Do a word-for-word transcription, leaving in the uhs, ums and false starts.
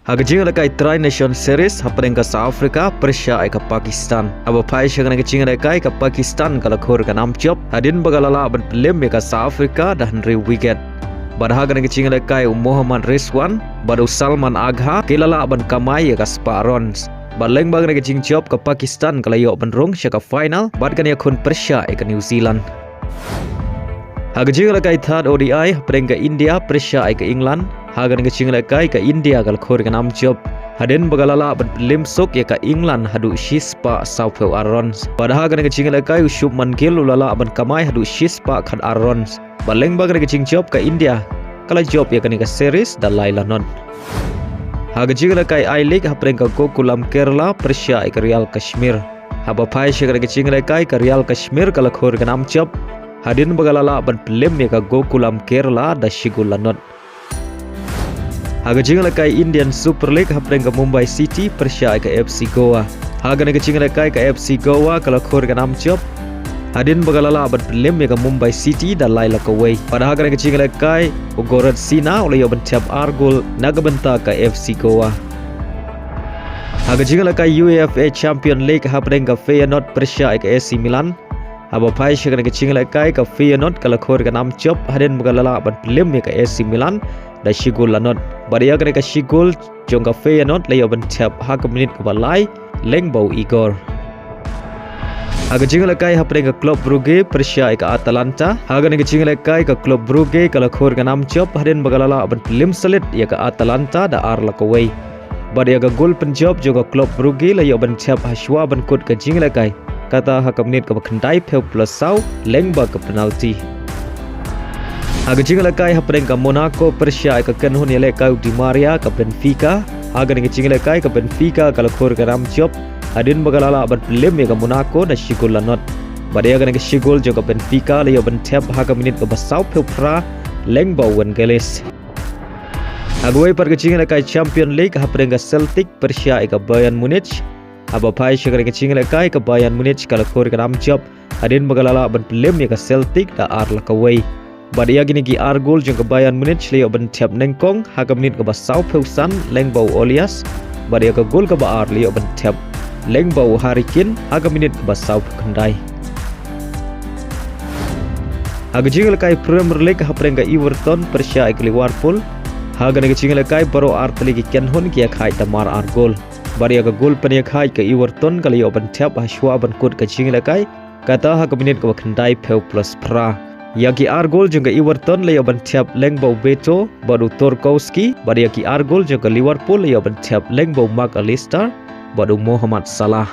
Ha ka jingïalehkai Tri Nation Series hapdeng ka South Africa pyrshah ïa ka Pakistan. Haba phai sha kane ka jingïalehkai ka Pakistan ka la khur ka nam jop hadien ba ka la lah ban pynliem ïa ka South Africa da hynriew wicket. Bad ha kane ka jingïalehkai u Mohammad Rizwan bad u Salman Agha ki la lah ban kamai ïa ka spah runs. Bad lyngba kane ka jingjop ka Pakistan ka la ïoh ban rung sha ka final bad kan ïakhun pyrshah ïa ka New Zealand. Ha ka jingïalehkai thad O D I hapdeng ka India pyrshah ïa ka England. Ha kane ka jingïalehkai ka India ka la khur ka nam jop hadien ba ka la lah ban pynliem suk ïa ka England haduh shispah sawphew ar runs. Bad ha kane ka jingïalehkai u Shubman Gill u la lah ban kamai haduh shispah khat ar runs. Bad lyngba kane ka jingjop ka India ka la jop ïa kane ka series da lai la not. Ha ka jingïalehkai I-League hapdeng ka Gokulam Kerala pyrshah ïa ka Real Kashmir. Haba phai sha kane ka jingïalehkai ka Real Kashmir ka la khur ka nam jop hadien ba ka la lah ban pynliem ïa ka Gokulam Kerala da shi gol la not. Ha ka jingïalehkai Indian Super League hapdeng ka Mumbai City pyrshah ïa ka F C Goa. Ha kane ka jingïalehkai ka F C Goa ka la khur ka nam jop hadien ba ka la lah ban pynliem ïa ka Mumbai City da lai la kawei. Bad ha kane ka jingïalehkai u Goran Sina u la ïoh ban thep ar gol na ka bynta ka F C Goa. Ha ka jingïalehkai U E F A Champion League hapdeng ka Feyenoord pyrshah ïa ka A C Milan. Haba phai sha kane ka jingïalehkai ka Feyenoord ka la khur ka nam jop hadien ba ka la lah ban pynliem ïa ka A C Milan da shi gol la not. Bad ïa kane ka shi gol jong ka Feyenoord la ïoh ban thep ha ka minit kaba lai lyngba u Igor. Ha ka jingïalehkai hapdeng ka Club Brugge pyrshah ïa ka Atalanta. Ha kane ka jingïalehkai ka Club Brugge ka la khur ka nam jop hadien ba ka la lah ban pynliem syllit ïa ka Atalanta da ar la kawei. Bad ïa ka gol pynjop jong ka Club Brugge la ïoh ban thep hashwa ban kut ka jingïalehkai, kata ha ka minit kaba khyndaiphew plus saw lyngba ka penalty. Ha ka jingïalehkai hapdeng ka Monaco pyrshah ïa ka kynhun ïalehkai u Di Maria ka Benfica. Ha kane ka jingïalehkai ka Benfica ka la khur ka nam jop hadien ba ka la lah ban pynliem ïa ka Monaco da shi gol la not. Bad ïa kane ka shi gol jong ka Benfica la ïoh ban thep ha ka minit kaba sawphew phra lyngba u Wangelis. Ha kawei pat ka jingïalehkai Champion League hapdeng ka Celtic pyrshah ïa ka Bayern Munich. Haba phai sha kane ka jingïalehkai ka Bayern Munich ka la khur ka nam jop hadien ba ka la lah ban pynliem ïa ka Celtic da ar la kawei. Bad ïa kine ki ar gol jong ka Bayern Munich la ïoh ban thep nyngkong ha ka minit kaba sawphew san lyngba u Olias. Bad ïa ka gol kaba ar la ïoh ban thep lyngba u Harry Kane ha ka minit kaba sawphew khyndai. Ha ka jingïalehkai Premier League hapdeng ka Everton pyrshah ïa ka Liverpool. Ha kane ka jingïalehkai baroh ar tylli ki kynhun ki ïakhaid da mar ar gol. Bad ïa ka gol pynïakhaid ka Everton ka la ïoh ban thep hashwa ban kut ka jingïalehkai, kata ha ka minit kaba khyndaiphew plus phra. Ïa ki ar gol jong ka Everton la ïoh ban thep lyngba u Beto bad u Tarkowski, bad ïa ki ar gol jong ka Liverpool la ïoh ban thep lyngba u Mac Allister bad u Mohamed Salah.